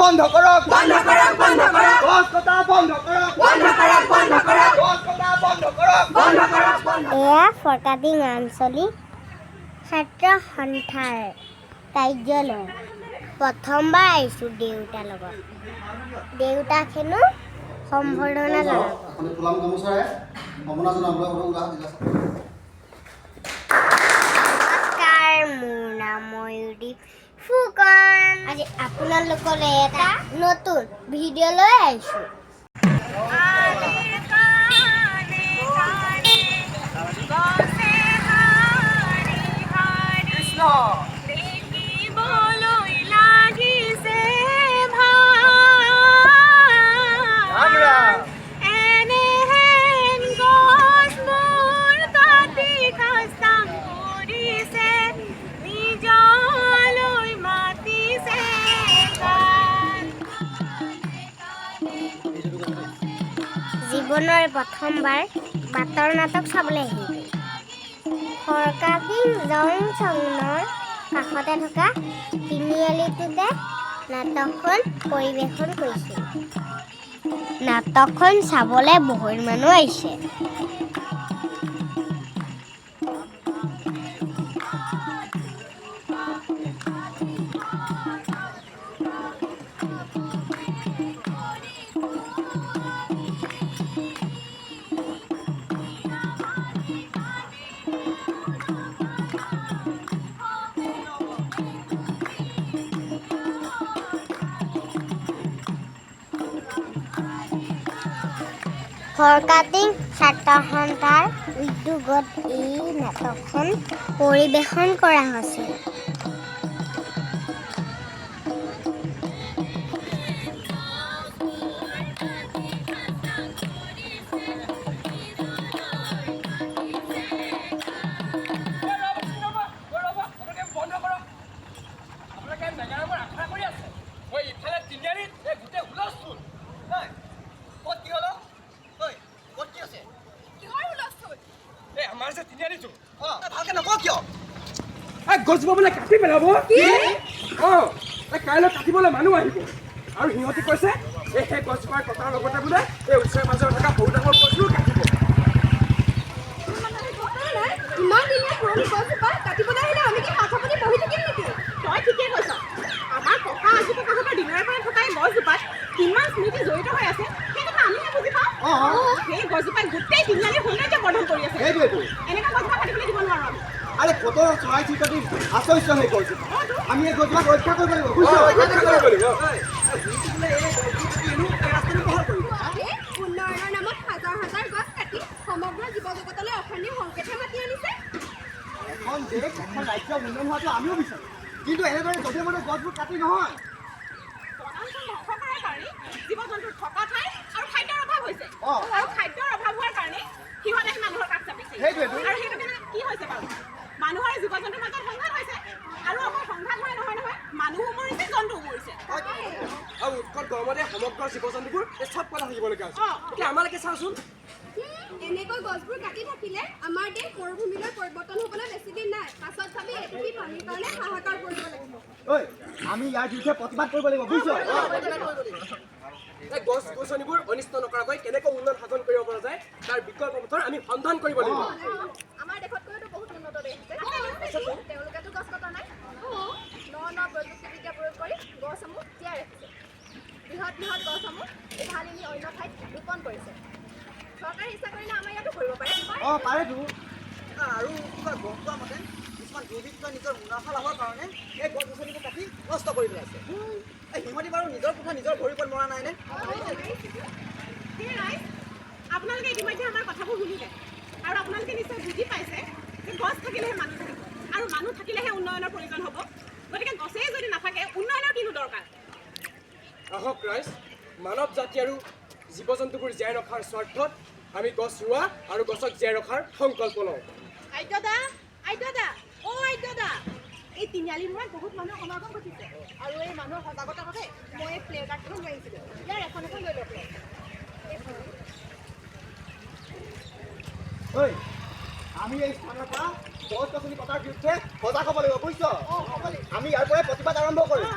বন্ধ কৰক, বন্ধ কৰক, বন্ধ কৰক, গছ কটা বন্ধ কৰক, বন্ধ কৰক, বন্ধ কৰক, গছ কটা বন্ধ কৰক, বন্ধ কৰক, বন্ধ। এয়া ফৰকাটিং আঞ্চলিক ছাত্ৰ সন্থাৰ কাৰ্যালয়। প্ৰথমবাৰ আহিছোঁ দেউতাৰ লগত। দেউতাক হেনো সম্বৰ্ধনা জনাব। আপুনি ফুলাম গামোচাৰে সম্বৰ্ধনা জনাবলৈ অনুৰোধ জিলা ছাত্ৰ। নমস্কাৰ, মোৰ নাম ময়ূৰদীপ ফুকন। আজি আপোনালোকলৈ এটা নতুন ভিডিঅ' লৈ আহিছোঁ। আলিৰ কাণে কাণে গছে শাৰী শাৰী দেখিবলৈ লাগিছে ভাল। এনেহেন গছবোৰ কাটি খাস্তাং কৰিছে, নিজলৈ মাতিছে কাণ। জীৱনৰ প্ৰথমবাৰ বাটৰ নাটক চাবলৈ আহিলোঁ। ফৰকাটিং জংচনৰ কাষতে থকা তিনিআলিটোতে নাটকখন পৰিৱেশন কৰিছিল। নাটকখন চাবলৈ বহুত মানুহ আহিছে। ফৰকাটিং ছাত্ৰ সন্থাৰ উদ্যোগত এই নাটকখন পৰিৱেশন কৰা হৈছিল। আপোনালোকে বন্ধ কৰক। আপোনালোকে নেগাৰামৰ আখৰা কৰি আছে, মই ইফালে তিনিআলিত এই গোটেই হুলস্থুল। ঐ, ক'ত কি হ'ল? ঐ, ক'ত কি আছে? কিহৰ হুলস্থুল? এই আমাৰ যে তিনিআলিটো। অঁ, ভালকে নকওঁ কিয়? এই গছজোপা বোলে কাটি পেলাব। অঁ, এই কাইলৈ কাটিবলৈ মানুহ আহিব আৰু সিহঁতি কৈছে এই সেই গছজোপা কটাৰ লগতে বোলে এই ওচৰে পাজৰে থকা সৰু ডাঙৰ গছবোৰো কাটিব। ইমান দিনীয়া পুৰণি গছজোপা কাটিবলৈ আহিলে আমি কি হাত সাৱটি বহি থাকিম নেকি? তই ঠিকেই কৈছ। আমাৰ ককা আজো ককাহঁতৰ দিনৰে পৰা থকা এই গছজোপাত কিমান স্মৃতি জড়িত হৈ আছে, সেই কথা আমিহে বুজি পাওঁ। সেই গছজোপাই গোটেই তিনিআলিৰ সৌন্দৰ্য বৰ্ধন কৰি আছে। সেইটোৱেতো। এনেকুৱা গছজোপা কাটিবলৈ দিব নোৱাৰো আমি। আৰে, কত চৰাই চিৰিকটি আশ্ৰয় সেই গছজোপা। আমি এই গছজোপাক ৰক্ষা কৰিব লাগিব, বুজিছ? ৰক্ষা কৰিব লাগিব। উন্নয়নৰ নামত হাজাৰ হাজাৰ গছ কাটি সমগ্ৰ জীৱ জগতলৈ অশনি সংকেতহে মাতি আনিছে। এখন দেশ, এখন ৰাজ্য উন্নয়ন হোৱাটো আমিও বিচাৰোঁ, কিন্তু এনেদৰে যধে মধে গছবোৰ কাটি নহয়। বনাঞ্চল ধ্বংস কৰাৰ কাৰণে জীৱ জন্তুৰ থকা ঠাই আৰু খাদ্যৰ অভাৱ হৈছে। আৰু খাদ্যৰ অভাৱ হোৱাৰ কাৰণে সিহঁত আহি মানুহৰ কাষ চাপিছে। সেইটোৱেতো। আৰু সেইটো কাৰণে কি হৈছে বাৰু? মানুহৰ জীৱ জন্তুৰ মাজত সংঘাত হৈছে। আৰু অকল সংঘাত হোৱাই নহয় নহয়, মানুহো মৰিছে, জন্তুও মৰিছে। আৰু উৎকট গৰমতে সমগ্ৰ জীৱ জন্তুবোৰ এই চব কথা থাকিবলগীয়া হৈছে। এতিয়া আমালৈকে চাওঁচোন। এনেকৈ গছবোৰ কাটি থাকিলে আমাৰ দেশ মৰুভূমিলৈ পৰিৱৰ্তন হ'বলৈ বেছি দিন নাই। পাছত চাবি, এটুপি পানীৰ কাৰণে হাহাকাৰ কৰিব লাগিব। ঐ, আমি ইয়াৰ বিৰুদ্ধে প্ৰতিবাদ কৰিব লাগিব, বুজিছ? এই গছ গছনিবোৰ অনিষ্ট নকৰাকৈ কেনেকৈ উন্নয়ন সাধন কৰিব পৰা যায়, তাৰ বিকল্প পথৰ আমি সন্ধান কৰিব লাগিব। আমাৰ দেশতকৈওতো বহুত উন্নত দেশ আছে, তেওঁলোকেতো গছ কটা নাই। ন ন প্ৰযুক্তিবিদ্যা প্ৰয়োগ কৰি গছসমূহ জীয়াই ৰাখিছে। বৃহৎ বৃহৎ গছসমূহ উভালি নি অন্য ঠাইত ৰোপণ কৰিছে। চৰকাৰে ইচ্ছা কৰিলে আমাৰ ইয়াতো কৰিব পাৰে। অঁ, পাৰেতো। আৰু কিবা গম পোৱা মতে কিছুমান দুৰ্বৃত্তই নিজৰ মুনাফা লাভৰ কাৰণে এই গছ গছনিবোৰ কাটি নষ্ট কৰি পেলাইছে। এই সিহঁতি বাৰু নিজৰ কথা নিজৰ ভৰিৰ ওপৰত মৰা নাইনে? সেই ৰাইজ, আপোনালোকে ইতিমধ্যে আমাৰ কথাবোৰ শুনিলে আৰু আপোনালোকে নিশ্চয় বুজি পাইছে যে গছ থাকিলেহে মানুহ থাকিব আৰু মানুহ থাকিলেহে উন্নয়নৰ প্ৰয়োজন হ'ব। গতিকে গছেই যদি নাথাকে, উন্নয়নৰ কিনো দৰকাৰ? আহক ৰাইজ, মানৱ জাতি আৰু জীৱ জন্তুবোৰ জীয়াই ৰখাৰ স্বাৰ্থত আমি গছ ৰোৱা আৰু গছক জীয়াই ৰখাৰ সংকল্প লওঁ। আদ্যদা, আদ্যদা, অ আদ্যদা, এই তিনিআলিৰ মূৰত বহুত মানুহৰ সমাগম ঘটিছে আৰু এই মানুহৰ সজাগতাৰ বাবে মই এই প্লে কাৰ্ডখন লৈ আহিছিলোঁ। ইয়াৰ এখন এখন লৈ লওক। এইখন। ঐ, আমি এই স্থানৰ পৰা গছ গছনি কটাৰ বিৰুদ্ধে সজাগ হ'ব লাগিব, বুজিছ? আমি ইয়াৰ পৰাই প্ৰতিবাদ আৰম্ভ কৰিম।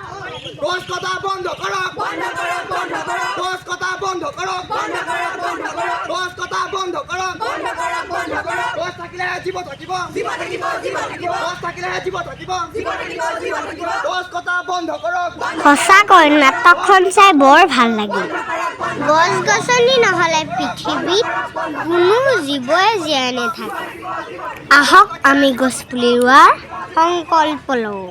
গছ কটা বন্ধ কৰক, বন্ধ কৰক, বন্ধ কৰক। গছ কটা বন্ধ কৰক, বন্ধ কৰক, বন্ধ কৰক। গছ কটা বন্ধ কৰক, বন্ধ কৰক, বন্ধ কৰক। গছ থাকিলেহে জীৱ থাকিব, জীৱ থাকিব, জীৱ থাকিব। গছ থাকিলেহে জীৱ থাকিব, জীৱ থাকিব, জীৱ থাকিব। গছ কটা বন্ধ কৰক। সঁচাকৈ নাটকখন চাই বৰ ভাল লাগিল। গছ গছনি নহ'লে পৃথিৱীত কোনো জীৱই জীয়াই নাথাকে। আহক, আমি গছপুলি ৰোৱাৰ সংকল্প লওঁ।